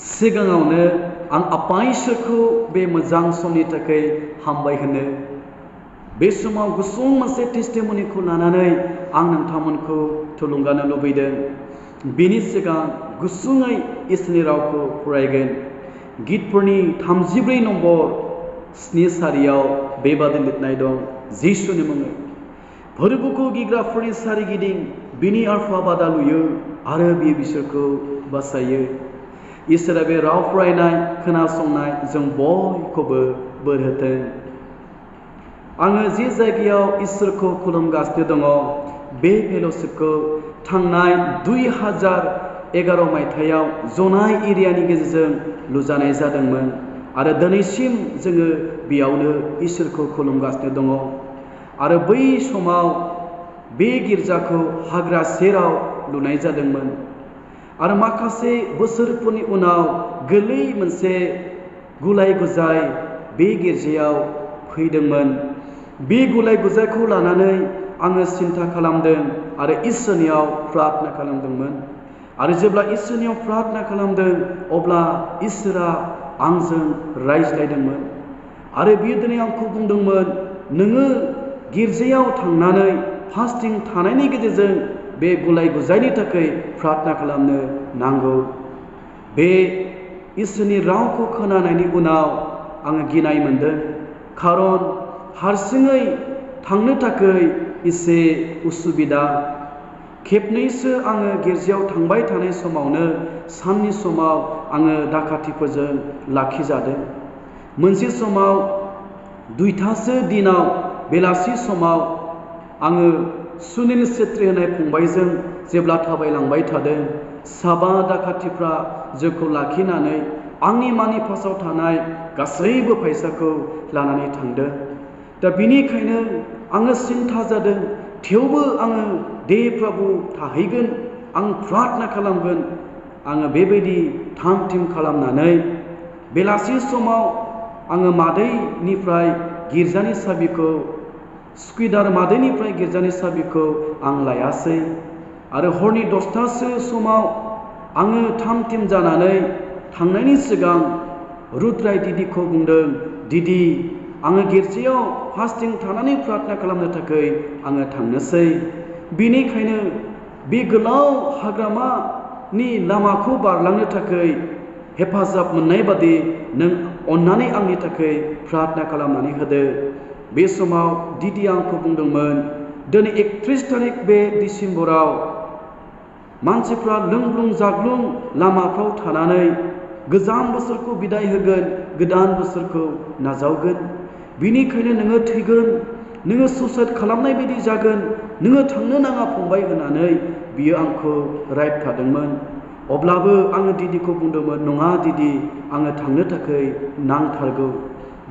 सिगाङावनो आं आफा इसोरखौ बे मोजां समनि थाखाय हामबाय होनो बे समाव गुसुं मोनसे टेस्टिमनिखौ लानानै आं नोंथांमोनखौ थुलुंगानो लुबैदों। बेनि सिगां गुसुङै इसोरनि रावखौ फरायगोन। गितफोरनि 34 नम्बर 7 सारियाव बेबादि लिरनाय दं जिसुनि मुङै। फोरबोखौ गिग्राफोरनि सारिगिदिं बिनि आरफा बादा लुयो आरो बियो बिसोरखौ बासायो। इसोरा बे राव फरायनाय खोनासंनाय जों बयखौबो बोर होथों। आङो जे जायगायाव इसोरखौ खुलुमगासिनो दङ बे फेल'शिपखौ थांनाय 2011 मायथाइयाव जनाय एरियानि गेजेरजों लुजानाय जादोंमोन आरो दिनैसिम जोङो बेयावनो इसोरखौ खुलुमगासिनो दङ। आरो बै समाव बे गिर्जाखौ हाग्रा सेराव लुनाय जादोंमोन आरो माखासे बोसोरफोरनि उनाव गोरलै मोनसे गुलाय गुजाय बे गिर्जायाव फैदोंमोन। बे गुलाय गुजायखौ लानानै आङो सिन्था खालामदों आरो इसोरनियाव प्रार्थना खालामदोंमोन। आरो जेब्ला इसोरनियाव प्रार्थना खालामदों अब्ला इसोरा आंजों रायज्लायदोंमोन आरो बियो दिनै आंखौ बुंदोंमोन, नोङो गिर्जायाव थांनानै फास्टिं थानायनि गेजेरजों बे गुलाय गुजायनि थाखाय प्रार्थना खालामनो नांगौ। बे इसोरनि रावखौ खोनानायनि उनाव आङो गिनाय मोनदों, खारन हारसिङै थांनो थाखाय एसे उसुबिदा। खेबनैसो आङो गिर्जायाव थांबाय थानाय समावनो साननि समाव आङो दाखाथिफोरजों लाखिजादों। मोनसे समाव 2थासो दिनाव बेलासि समाव आङो सुनिल सेत्री होननाय फंबायजों जेब्ला थाबायलांबाय थादों, साबा दाखाथिफ्रा जोंखौ लाखिनानै आंनि मानि पासाव थानाय गासैबो फैसाखौ लानानै थांदों। दा बिनिखायनो आङो सिन्था जादों, थेवबो आङो दे प्रभु थाहैगोन, आं प्रार्थना खालामगोन। आङो बेबायदि थाम थिम खालामनानै बेलासि समाव आङो मादैनिफ्राय गिर्जानि साबिखौ सुकिदार मादैनिफ्राय गिर्जानि साबिखौ आं लायासै आरो हरनि 10थासो समाव आङो थाम थिम जानानै थांनायनि सिगां रुद्राय दिदिखौ बुंदों, दिदि आङो गिर्जायाव फास्टिं थानानै प्रार्थना खालामनो थाखाय आङो थांनोसै। बेनिखायनो बे गोलाव हाग्रामानि लामाखौ बारलांनो थाखाय हेफाजाब मोननाय बादि नों अन्नानै आंनि थाखाय प्रार्थना खालामनानै होदो। बे समाव दिदिया आंखौ बुंदोंमोन, दिनै 31 तारिख बे डिसेम्बराव मानसिफ्रा लोंग्लुं जाग्लुं लामाफ्राव थानानै गोजाम बोसोरखौ बिदाय होगोन, गोदान बोसोरखौ नाजावगोन। बिनिखायनो नोङो थैगोन, नोङो सुइसाइड खालामनाय बायदि जागोन, नोङो थांनो नाङा फंबाय होननानै बियो आंखौ रायथादोंमोन। अब्लाबो आङो दिदिखौ बुंदोंमोन, नङा दिदि, आङो थांनो थाखाय नांथारगौ।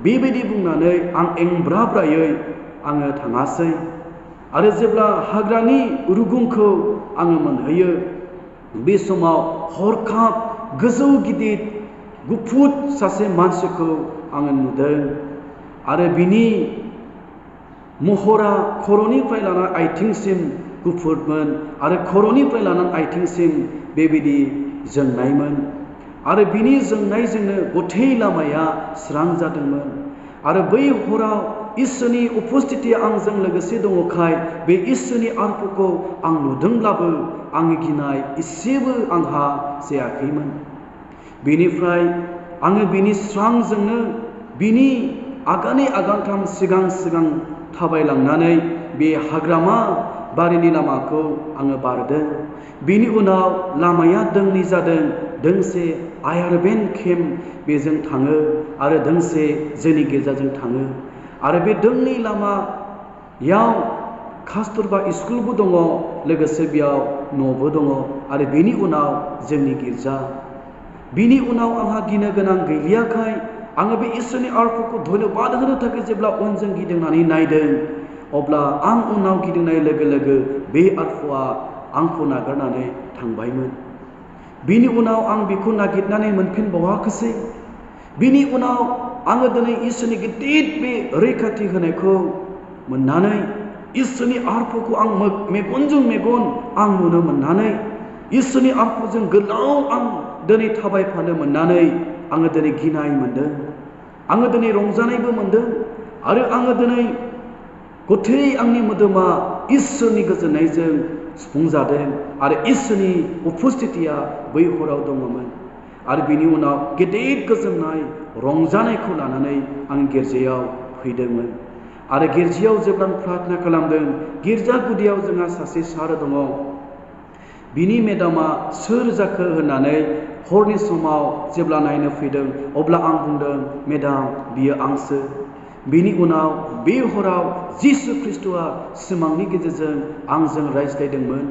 बेबायदि बुंनानै आं एंब्रा-ब्रायै आङो थाङासै। आरो जेब्ला हाग्रानि रुगुंखौ आङो मोनहैयो बे समाव हरखाब गोजौ गिदिर गुफुर सासे मानसिखौ आङो नुदों आरो बिनि महरा खर'निफ्राय लाना आथिंसिम गुफुरमोन आरो खर'निफ्राय लानानै आथिंसिम बेबायदि जोंनायमोन आरो बिनि जोंनायजोंनो गथै लामाया स्रां जादोंमोन। आरो बै हराव इसोरनि उपस्थितिया आंजों लोगोसे दङखाय बे इसोरनि आरफोरखौ आं नुदोंब्लाबो आंनि गिनाय एसेबो आंहा जायाखैमोन। बेनिफ्राय आङो बिनि स्रांजोंनो बिनि आगानै आगानथाम सिगां सिगां थाबायलांनानै बे हाग्रामा बारिनि लामाखौ आङो बारदों। बिनि उनाव लामाया दोंनै जादों, दोंसे आयारबेन केम्प बेजों थाङो आरो दोंसे जोंनि गिर्जाजों थाङो आरो बे दोंनै लामायाव कास्तुरबा स्कुलबो दङ, लोगोसे बेयाव न'बो दङ आरो बेनि उनाव जोंनि गिर्जा। बिनि उनाव आंहा गिनो गोनां गैलियाखाय आङो बे इसोरनि आरफोरखौ धन्यबाद होनो थाखाय जेब्ला उनजों गिदिंनानै नायदों अब्ला आं उनाव गिदिंनाय लोगो लोगो बे आरफआ आंखौ नागारनानै थांबायमोन। बिनि उनाव आं बेखौ नागिरनानै मोनफिनबावाखैसै। बिनि उनाव आङो दिनै इसोरनि गिदिर बे रैखाथि होनायखौ मोननानै इसोरनि आरफोरखौ आं मेगनजों मेगन आं नुनो मोननानै इसोरनि आरफोरजों गोलाव आं दिनै थाबायफानो मोननानै आङो दिनै गिनाय मोनदों, आङो दिनै रंजानायबो मोनदों, आरो आङो दिनै गथै आंनि मोदोमा इसोरनि गोजोननायजों सुफुंजादों आरो इसोरनि उपस्थितिया बै हराव दङमोन। आरो बिनि उनाव गेदेर गोजोननाय रंजानायखौ लानानै आं गिर्जायाव फैदोंमोन। आरो गिर्जायाव जेब्ला प्रार्थना खालामदों, गिर्जा गुदियाव जोंहा सासे सार दङ। बिनि मेदामा सोर जाखो होननानै हरनि समाव जेब्ला नायनो फैदों, अब्ला आं बुंदों, मेदाम बियो आंसो। बिनि उनाव बे हराव जिसु ख्रिस्ट'आ सिमांनि गेजेरजों आंजों रायज्लायदोंमोन।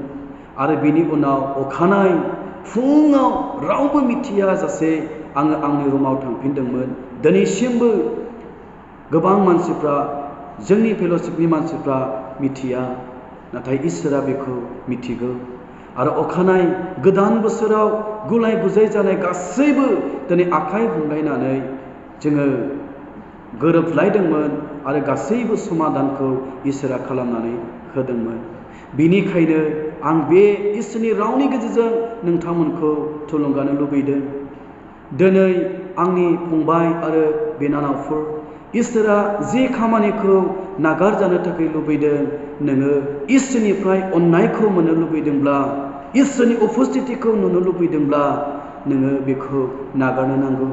आरो बिनि उनाव अखानाय फुङाव रावबो मिथिया जासे आङो आंनि रुमाव थांफिनदोंमोन। दिनैसिमबो गोबां मानसिफ्रा, जोंनि फेल'शिपनि मानसिफ्रा मिथिया, नाथाय इसोरा बेखौ मिथिगौ। आरो अखानाय गोदान बोसोराव गुलाय गुजाय जानाय गासैबो दिनै आखाइ हमलायनानै जोङो गोरोबलायदोंमोन आरो गासैबो समाधानखौ इसोरा खालामनानै होदोंमोन। बिनिखायनो आं बे इसोरनि रावनि गेजेरजों नोंथांमोनखौ थुलुंगानो लुबैदों। दिनै आंनि फंबाय आरो बिनानावफोर, इसोरा जे खामानिखौ नागारजानो थाखाय लुबैदों, नोङो इसोरनिफ्राय अननायखौ मोननो लुबैदोंब्ला, इसोरनि उपस्थितिखौ नुनो लुबैदोंब्ला नोङो बेखौ नागारनो नांगौ।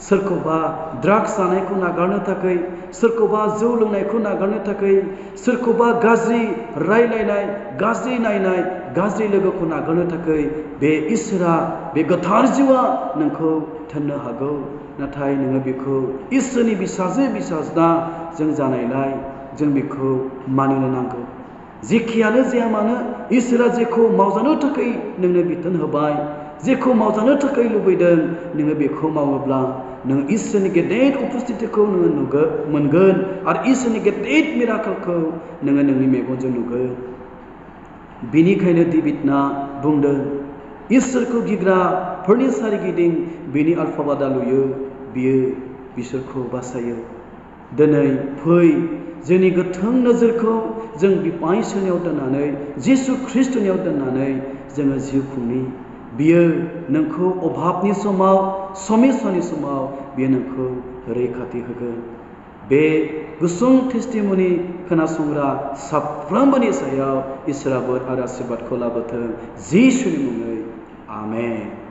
सोरखौबा ड्राग्स जानायखौ नागारनो थाखाय, सोरखौबा जौ लोंनायखौ नागारनो थाखाय, सोरखौबा गाज्रि रायलायनाय, गाज्रि नायनाय, गाज्रि लोगोखौ नागारनो थाखाय बे इसोरा, बे गोथार जिउआ नोंखौ थोननो हागौ। नाथाय नोङो बेखौ इसोरनि फिसाजो जों जानायलाय जों बेखौ मानिनो नांगौ। जेखियानो जाया मानो, इसोरा जेखौ मावजानो थाखाय नोंनो बिथोन होबाय, जेखौ मावजानो थाखाय लुबैदों, नोङो बेखौ मावोब्ला नों इसोरनि गेदेर उपस्थितिखौ नोङो मोनगोन आरो इसोरनि गेदेर मिराकलखौ नोङो नोंनि मेगनजों नुगोन। बिनिखायनो डेभिडना बुंदों, इसोरखौ गिग्राफोरनि सोरगिदिं बिनि आलफाबादा लुयो, बियो बिसोरखौ बासायो। दिनै फै, जोंनि गोथों नोजोरखौ जों बिफाइसोरनियाव दोननानै, जिसु ख्रिस्ट'नियाव दोननानै जोङो जिउ खुंनि। बियो नोंखौ अभाबनि समाव, समस्यानि समाव बियो नोंखौ रैखाथि होगोन। बे गुसुं टेस्टिमनि खोनासंग्रा साफ्रोमबोनि सायाव इसोरा बोर आरो आशीर्बादखौ लाबोथों, जिसुनि मुङै आमेन।